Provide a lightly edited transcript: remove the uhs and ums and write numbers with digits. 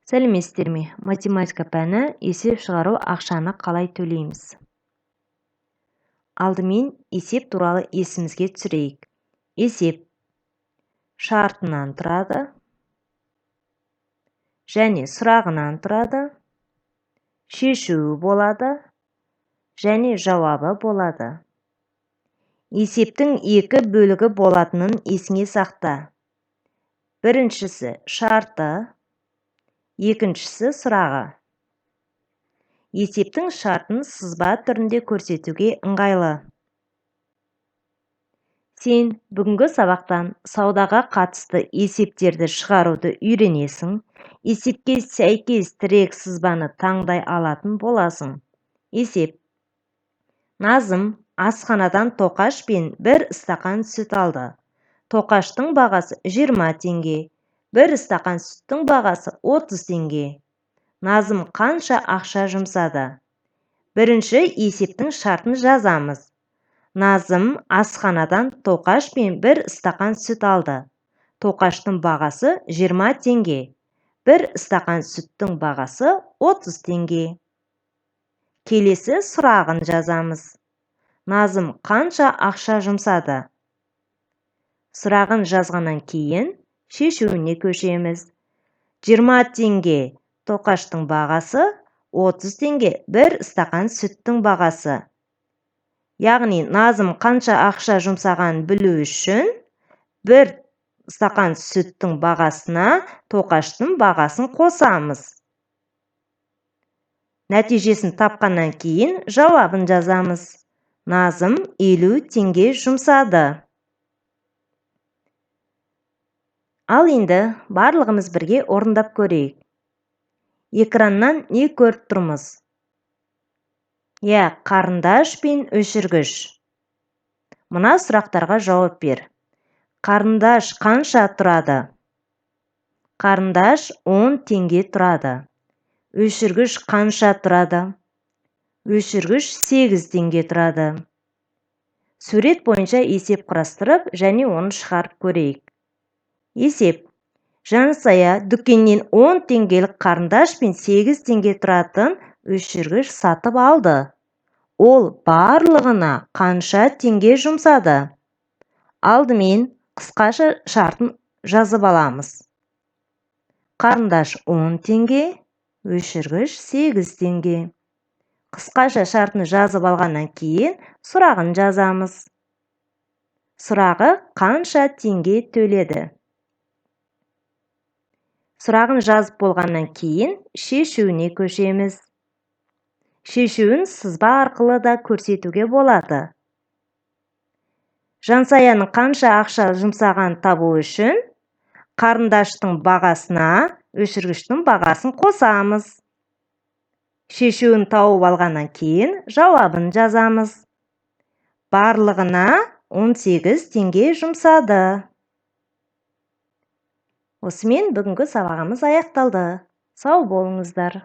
Сәлеметсіздер ме! Математика пәні, есеп шығару. Ақшаны қалай төлейміз? Алдымен есеп туралы есімізге түсірейік. Есеп шартынан тұрады және сұрағынан тұрады, шешуі болады және жауабы болады. Есептің екі бөлігі болатынын есіңе сақта: біріншісі – шарты, екіншісі – сұрағы. Есептің шартын сызба түрінде көрсетуге ыңғайлы. Сен бүгінгі сабақтан саудаға қатысты есептерді шығаруды үйренесің, есепке сәйкес тірек сызбаны таңдай алатын боласың. Есеп. Назым асханадан тоқаш пен бір стақан сүт алды. Тоқаштың бағасы 20 теңге, бір стақан сүттің бағасы 30 теңге. Назым қанша ақша жұмсады? Бірінші есептің шартын жазамыз. Назым асханадан тоқаш пен бір стақан сүт алды. Тоқаштың бағасы 20 теңге, бір стақан сүттің бағасы 30 теңге. Келесі сұрағын жазамыз. Назым қанша ақша жұмсады? Сұрағын жазғаннан кейін шешуіне көшеміз. 20 теңге – тоқаштың бағасы, 30 теңге – бір стақан сүттің бағасы. Яғни Назым қанша ақша жұмсағанын білу үшін бір стақан сүттің бағасына тоқаштың бағасын қосамыз. Нәтижесін тапқаннан кейін жауабын жазамыз. Назым 50 теңге жұмсады. Ал енді барлығымыз бірге орындап көрейік. Экраннан не көріп тұрмыз? Иә, қарындаш пен өшіргіш. Мына сұрақтарға жауап бер. Қарындаш қанша тұрады? Қарындаш 10 теңге тұрады. Өшіргіш қанша тұрады? Өшіргіш 8 теңге тұрады. Сурет бойынша есеп құрастырып және оны шығарып көрейік. Есеп. Жансая дүкеннен 10 теңгелік қарындаш пен 8 теңге тұратын өшіргіш сатып алды. Ол барлығына қанша теңге жұмсады? Алдымен қысқаша шартын жазып аламыз. Қарындаш 10 теңге, өшіргіш 8 теңге. Қысқаша шартын жазып алғаннан кейін сұрағын жазамыз. Сұрағы: қанша теңге төледі? Сұрағын жазып болғаннан кейін шешуіне көшеміз. Шешуін сызба арқылы да көрсетуге болады. Жансаяның қанша ақша жұмсағанын табу үшін қарындаштың бағасына өшіргіштің бағасын қосамыз. Шешуін тауып алғаннан кейін жауабын жазамыз. Барлығына 18 теңге жұмсады. Осымен бүгінгі сабағымыз аяқталды. Сау болыңыздар!